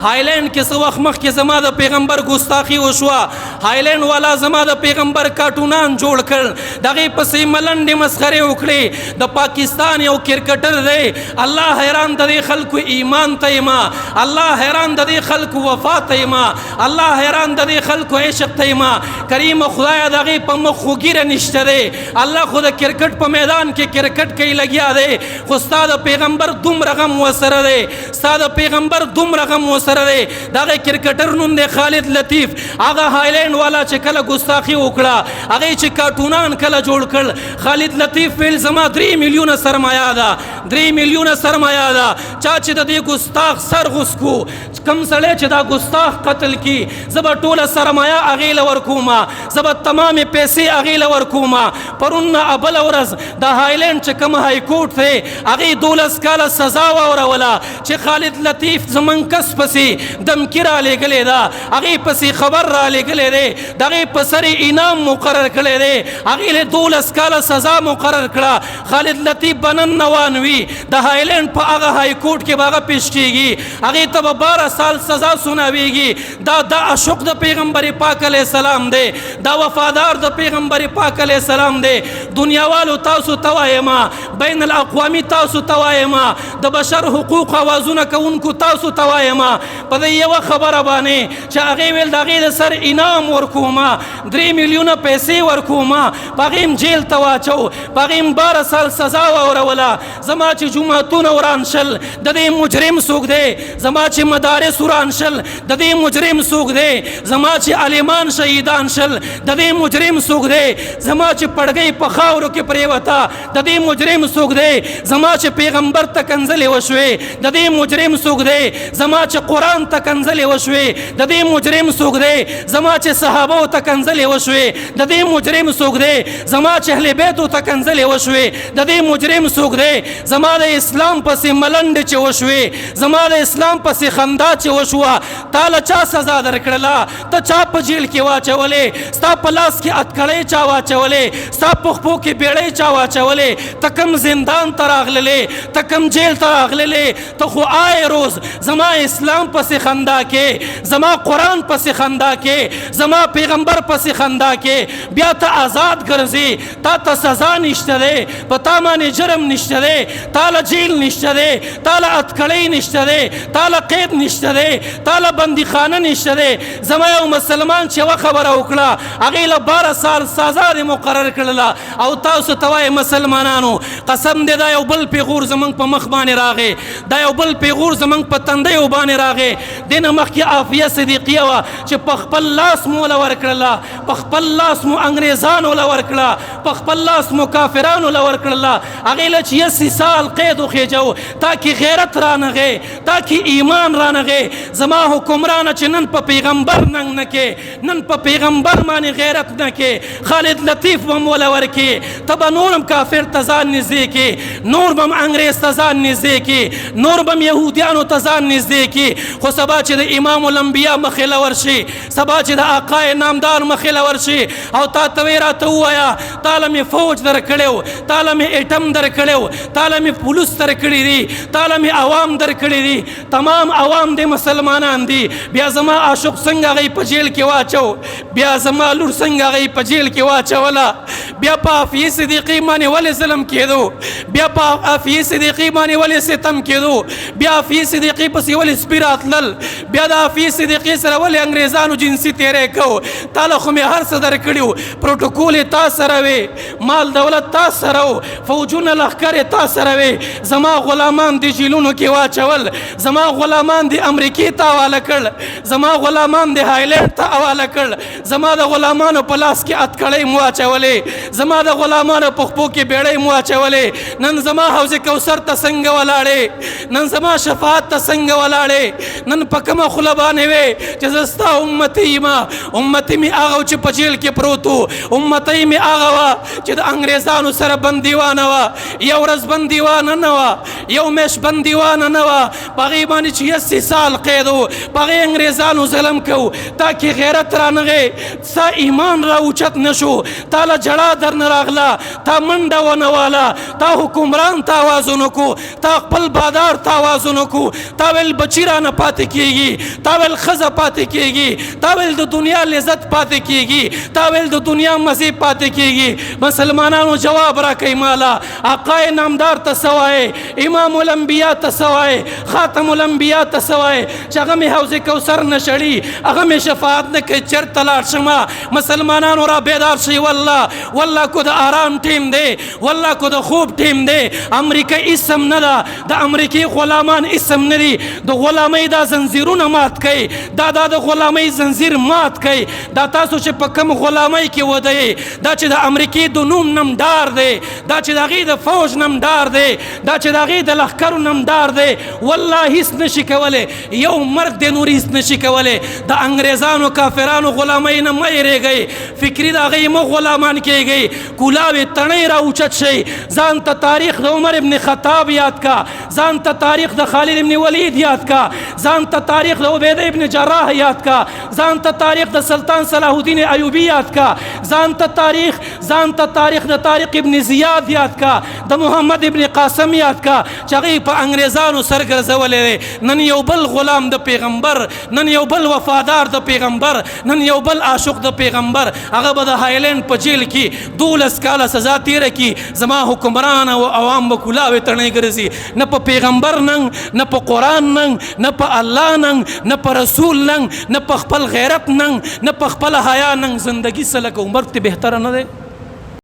هایلند کې څه وخت مخکې زما د پیغمبر ګستاخي وشوه. هایلند والا زما د پیغمبر کارټونان جوړ کړ، دغې پسې ملنډې مسخرې وکړې. د پاکستان یو کرکټر دی، الله حیران د دې خلکو ایمان ته یمه، الله حیران د دې خلکو وفا ته یمه، الله حیران د دې خلکو عشق ته یمه. کریم خدای دغې په مخ خو ږیره نشته دی، الله خو د کرکټ په میدان کې کرکټ کوي لګیا دی، خو ستا د پیغمبر دومره غم وسره دی، ستا د پیغمبر دومره غم وسره دی. دغه کرکټر نوم دی خالد لطیف. هغه هایلند والا چې کله ګستاخي وکړه، هغه چې کارټونان کله جوړ کړ، خالد لطیف ویل زما 3 میلیونه سرمایه ده، 3 میلیونه سرمایه ده. چا چې د دې ګستاخ سر غوڅ کو، کم سړی چې دا ګستاخ قتل کی، زه به ټوله سرمایه هغې له ورکومه، زه به تمامې پیسې هغې له ورکومه. پرون نه بله ورځ د هایلند چې کوم های کورټ دی، هغې 12 کاله سزا واوروله چې خالد لطیف زمونږ کس پسې دمکی را لېږلې ده، هغې پسې خبر را لېږلی دی، د هغې په سر یې انعام مقرر کړی دی، هغې له 12 کاله سزا مقرر کړه. خالد لطیف به نن روان وي د هایلند په هغه های کورټ کې به هغه پیش کېږي، هغې ته به 12 سال سزا سناویږي. دا د عاشق د پیغمبر پاک علیه السلام دی، دا وفادار د پیغمبر پاک علیه السلام دی. دنیاوالو تاسو ته وایم، بین الاقوامي تاسو ته وایم، د بشر حقوق اوازونه کوونکو تاسو ته وایم، په دې یوه خبره باندې چې هغې ویل د هغې د سر انعام ورکومه، 3 میلیونه پیسې ورکومه، په هغې هم جیل ته واچو، په هغې هم 12 سال سزا واوروله. زما چې جوماتونه وران شل، د دې مجرم څوک دی؟ زما چې مدارس وران شل، د دې مجرم څوک دی؟ زما چې عالمان شهیدان شل، د دې مجرم څوک دی؟ زما چې پړګۍ په خاورو کې پرېوته، د دې مجرم څوک دی؟ زما چې پیغمبر ته کنځلې وشوې، د دې مجرم څوک دی؟ زما چې قرآن ته کنځلې وشوې، د دې مجرم څوک دی؟ زما چې صحابو ته کنځلې وشوې، د دې مجرم څوک دی؟ زما چې اهل بیتو ته کنځلې وشوې، د دې مجرم څوک دی؟ زما د اسلام پسې ملنډې چې وشوې، زما د اسلام پسې خندا چې وشوه، تا له چا سزا درکړله؟ ته چا په جیل کې واچولې؟ ستا په لاس کې اتکړۍ چا واچولې؟ ستا په خپو کې بیړۍ چا واچولې؟ ته کوم زندان ته راغللې؟ ته کوم جیل ته راغللې؟ ته خو آی روز زما اسلام پسې خندا کې، زما قرآن پسې خندا کې، زما پیغمبر پسې خندا کې، بیا ته آزاد ګرځې، تا ته سزا نشته دی، په تا باندې جرم نشته دی، تا له جیل نشته دی، تا له اتکړۍ نشته دی، تا له قید نشته دی، تا له بندیخانه نشته دی. زما یو مسلمان چې یوه خبره وکړه، هغې له 12 سال سزا دې مقرر کړله. او تاسو ته وایې مسلمانانو، قسم دی دا یو بل پیغور زمونږ په مخ باندې راغی، دا یو بل پیغور زمونږ په تندیو باندې راغی. دې نه مخکې عافیه صدیقیه وه چې په خپل لاس مو له ورکړله، په خپل لاس مو انګریزانو له ورکړه، په خپل لاس مو کافرانو له ورکړله. هغې له چې 80 سال قید وخېجو، تاکې غیرت رانغی، تاکې ایمان رانغی. زما حکمرانه چې نن په پیغمبر ننګ نه کې، نن په پیغمبر باندې غیرت نه کې، خالد لطیف به مو له ورکې، ته به نور هم کافر ته ځان نږدې کې، نور به هم انګریز ته ځان نږدې کې، نور به هم یهودیانو ته ځان نږدې کې. خو سبا چې د امام الانبیا مخې له ورشي، سبا چې د آقای نامدار مخې له ورشي، او تا ته ویې راته ووایه تا له مې فوج درکړی و، تا له مې ایټم درکړی و، تا له مې پولیس درکړي دي، تا له مې عوام درکړي دي، تمام عوام دې مسلمانان دي، بیا زما عاشق څنګه هغوی په جیل کې واچو، بیا زما لور څنګه هغوی په جیل کې واچوله، بیا په عافیې صدیقي باندې ولې ظلم کېدو، بیا په عافیې صدیقي باندې ولې ستم کېدو، بیا عافیې صدیقي پسې ولې سپي راتلل، بیا د عافیې صدیقي سره ولې انګریزانو جنسي تیری کو؟ تا له خو مې هر څه درکړي وو، پروتوکول یې تا سره وې، مال دولت تا سره و، فوجونه لښکرې تا سره وې، زما غلامان دې جیلونو کې واچول، زما غلامان دې امریکې ته حواله کړل، زما غلامان دې هایلند ته حواله کړل، زما د غلامانو په لاس کې اتکړۍ مو واچولې، زما د غلامانو په خپو کې بیړۍ مو واچولې. نن زما حوض کوثر ته څنګه ولاړې؟ نن زما شفاعت ته څنګه ولاړې؟ نن په کومه خوله باندې وې چې زه ستا امتي یم؟ امتي مې هغه و چې په جیل کې پروت و، امتي مې هغه وه چې د انګریزانو سره بندیوانه وه، یو ورځ بندیوانه نه وه، یو میاشت بندیوانه نه وه، په هغې باندې چې 80 سال کال قید و، په هغې انګریزانو ظلم کو، تا کې غیرت رانغی، ستا ایمان را اوچت نشو، تا له جړا در نه راغله، تا منډه ونه واله، تا حکمران ته اواز ونه کو، تا خپل بادار ته اواز ونه کو. تا ویل بچی رانه پاتې کیږي، تا ویل ښځه پاتې کیږي، تا ویل د دنیا لذت پاتې کیږي، تا ویل د دنیا مزې پاتې کیږي. مسلمانانو جواب راکئ مالا، آقای نامدار ته څه وایې؟ امام الانبیا ته څه وایې؟ خاتم الانبیا ته څه وایې چې هغه مې حوض کوثر نه شړي، هغه مې شفاعت نه کوي؟ چېرته لاړ شم؟ مسلمانانو را بیدار شئ. والله والله کو د آرام ټیم دی، والله کو د خوب ټیم دی. امریکا اسم نه ده، د امریکې غلامان اسم نه دي. د غلامۍ دا زنځیرونه مات کړئ، دا دا د غلامۍ زنځیر مات کړئ. دا تاسو چې په کوم غلامۍ کې ودی، دا چې د امریکې د نوم نم ډار دی، دا چې د هغې د فوج نم ډار دی، دا چې د هغې د لښکرو نم ډار دی، والله هیڅ نشي کولی. یو مرګ دی، نور هیڅ نشي کولی. د انګریزانو کافرانو غلامۍ نه مه یېرېږئ، فکري د هغې مه غلامان کېږئ. کولاوې تڼۍ را اوچت شئ. ځان ته تاریخ د عمر ابن خطاب یاد کا، ځان ته تاریخ د خالد ابن ولید یاد کا، ځان ته تاریخ د عبیده ابن جراح یاد کا، ځان ته تاریخ د سلطان صلاح الدین ایوبی یاد کا، ځان ته تاریخ، ځان ته تاریخ د طارق ابن زیاد یاد کا، د محمد ابن قاسم یاد کا چې هغې په انګریزانو سر ګرځولی دی. نن یو بل غلام د پیغمبر، نن یو بل وفادار د پیغمبر، نن یو بل عاشق د پیغمبر، هغه به د هایلند په جیل کې 12 کاله سزا تیره کی. زما حکمران او عوام به کلاوې تڼۍ ګرځي، نه په پیغمبر ننګ، نه په قرآن ننګ، نه په الله ننګ، نه په رسول ننګ، نه په خپل غیرت ننګ، نه په خپل حیا ننګ. زندگی څه لکه عمر ته بهتره نه دی؟